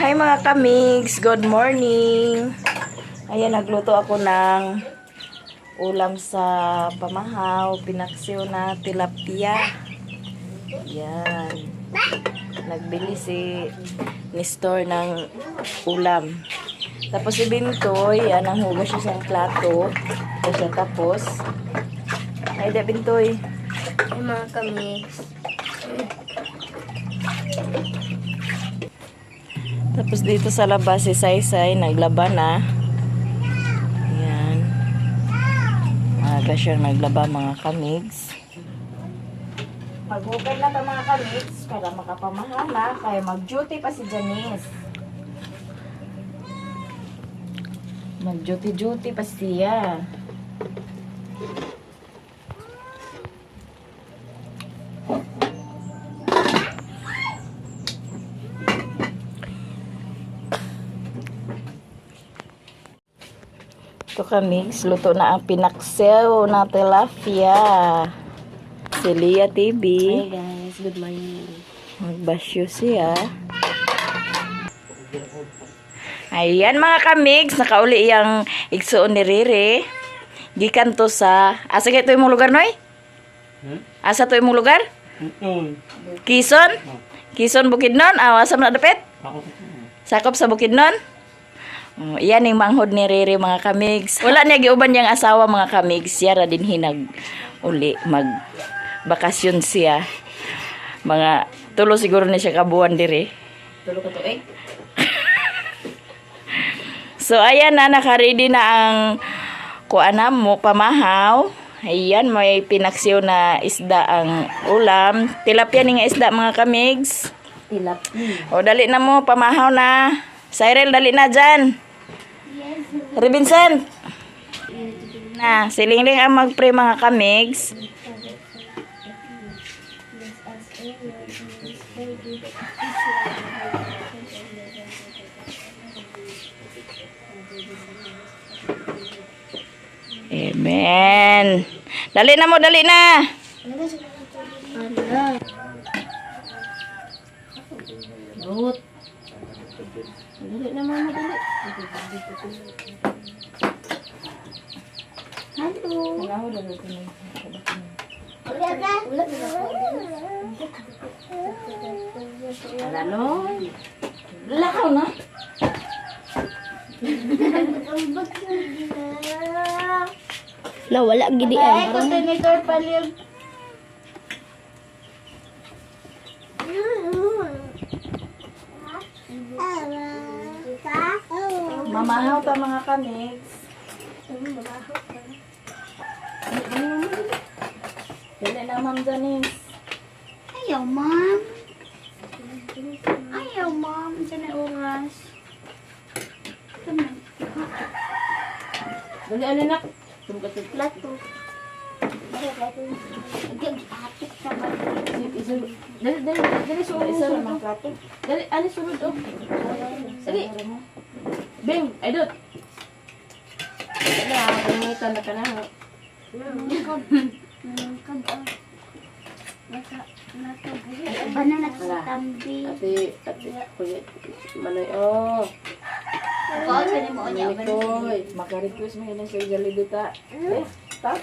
Hi, mga kamigs! Good morning! Ayan, nagluto ako ng ulam sa pamahaw, pinaksiw na tilapia. Ayan. Nagbili si Nestor ng ulam. Tapos si Bintoy, yan, ang hugas siya sa plato. Tapos siya tapos. Ay, da, Bintoy. Hi, mga kamigs. Tapos dito sa labas si Saysay naglaba na. Ayan. Maaga siyang naglaba, mga kamigs. Paghugad na ta, mga kamigs, para makapamahala kaya mag-duty pa si Janice. Mag-duty-duty pa siya. Ito, kamigs, luto na ang pinaksiw na tilapia. Si Leah TV. Hi guys, good morning. Magbasyo siya. Ayan, mga kamigs, nakauli iyang igsuon ni Rere. Gikan to sa, asa kay to imong lugar, Noy? Asa to imong lugar? Quezon? Quezon, Bukidnon? Ah, asa man na dapit? Sakop sa Bukidnon? Oh, iyan yung manghod ni Rere, mga kamigs. Wala niya giuban niyang asawa, mga kamigs. Siya ra din hinag uli mag bakasyon siya. Mga tulo siguro ni siya kabuan dire. Tulo ka to eh. So ayan na, naka-ready na ang kuan mo pamahaw. Ayan, may pinaksiw na isda ang ulam. Tilapia ni nga isda, mga kamigs. Tilapia. O, dali na mo, pamahaw na. Cyril, dali na dyan. Vincent. Na, si Lingling ang magpray, mga kamigs. Amen. Dali na mo, dali na. Ruth. Dali na, mama, dali. Hello. Wala no. Lakaw na. La, wala gidi ay. Container palig. Mamahaw ta, mga kamigs. Dali na, Ma'am Janice. Ayaw, ma'am. Ayaw, ma'am. Diyan na oras. Dali ano nak. Tungkat sa Plato. Agag-atik na ba? Dali, dali, dali sulod. Isa lang ang plato. Dali, ano sulod oh. Dali. Bing, ay dot. Wala, pangitan na ka na. Banana sa tambi. Ate, ate, kuya, manoy, oh. Kaon sa nimo niya. Manoy, Maka-request mo yun sa Jollibee ta. Eh, ta.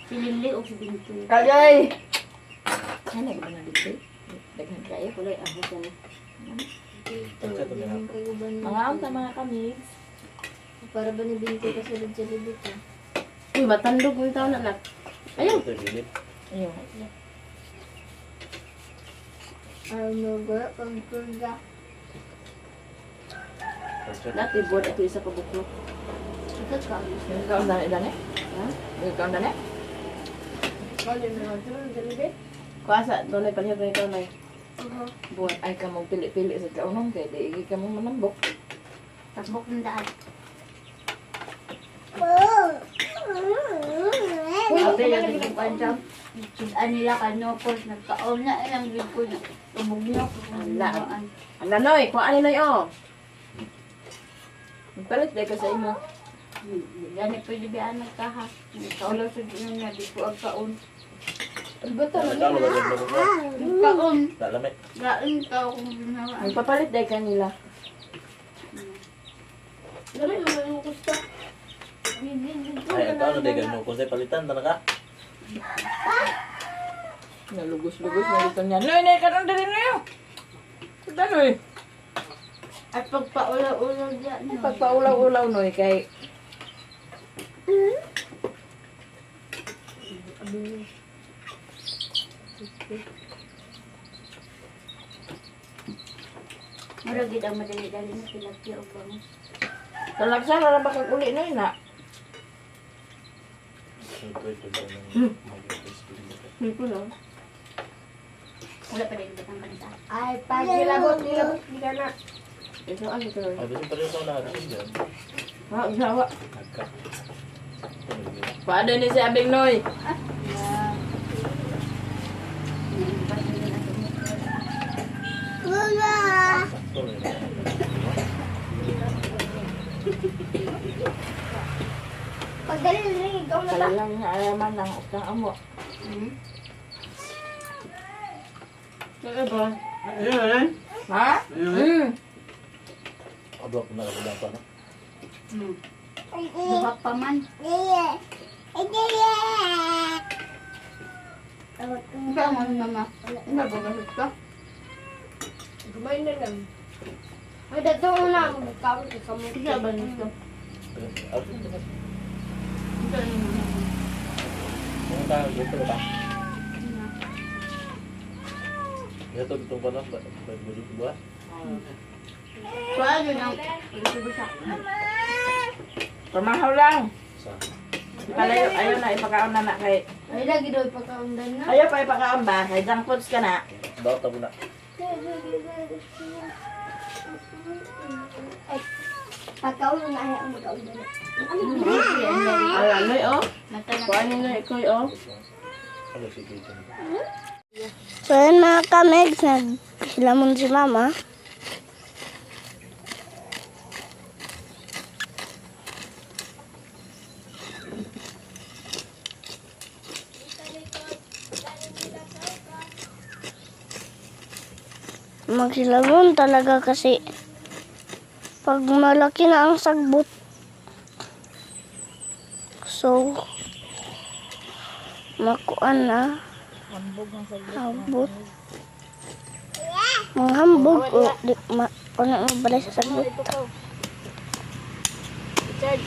Si Lili o si Binto. Kagay! Ano ba na dito? Daghan kayo. Kulay, ahos na. Mga amta, mga kamigs. Para ba ni Binto kasi sa Jollibee to? Uy, matandog mo yung tao na, anak. Ayaw. Ayun. Ano ba? Pagpagda. Dati, board ito isa ka buklo. Ito ka. Ikaw ang dani dani? Ha? Ikaw ang dani? Kuasa, doon ay palihog na ikaw na. Buwan ay ka mong pili-pili sa kaunon kay di ka mo manambok. Takbok ng daan. Uy, Ate, lagi ko panjang. Sudan nila kanopos. Nagkaon na ilang gid ko na. Tubog na ko. Ala. Ala, Noy, kuha ni Noy, oh. Magpalit dahil ka sa imo. Gani pwede ba anak ka ha? Nagkaulaw sa diyon nga. Di ko ang kaon. Albata na. Kaon. Lamit. Gaon ka kung ginawa. Magpapalit dahil kanila. Dali naman yung kusta. Ay, ikaw na dahil mo. Kung sa'yo palitan, talaga. Nalugos-lugos na dito niya. Noy, noy, karon dali na yun. Ito, noy. At pagpaulaw-ulaw dyan. No? Pagpaulaw-ulaw, noy, kay... Murag gid ang madali-dali na tilapia o bangus. Talagsa, wala ba kag uli, noy, na? Hindi na. Wala pa rin batang kanita. Ay, pag nilabot, nilabot, di ka na. Ito, ano ito? Ay, basta pa rin sa unahan. Yan. Ha, usawa. Nagka. Paano ni si Abing, noy? Yeah. Sakto na yun. Pagdali rin, ikaw na ta. Kailang nga alaman ng utang amo. Ano ba? Ha? Ablo ko na kabulang pa, no? Duha pa man. Ikaw ang mama. Ano ba gamit ka? Gumay na lang. Ay, dato una, magkawin ka sa mga. Isa ba nito? Ablo ko na. Mga tao, dito ba? Ito, itong pa na. Bagbulog ba? Kuha yun ang Pamahaw lang. Sa? Palayo, ayaw na, ipakaon na na kay... Ay, lagi daw ipagkaundan na. Ayaw pa ipakaon ba? Kay junk foods ka na. Daw, tabo na. Pagkaon na ay ang magkaundan. Ala, noy, oh. Mata na. Kuha niyo ikoy, oh. Ano, sige, ito. So yun mga kamegs, nagsilamon si mama. Magsilamon talaga kasi pag malaki na ang sagbot. So, makuan na. Hambog. Mga hambog o di ma ano mabalay sa sagbot. Richard.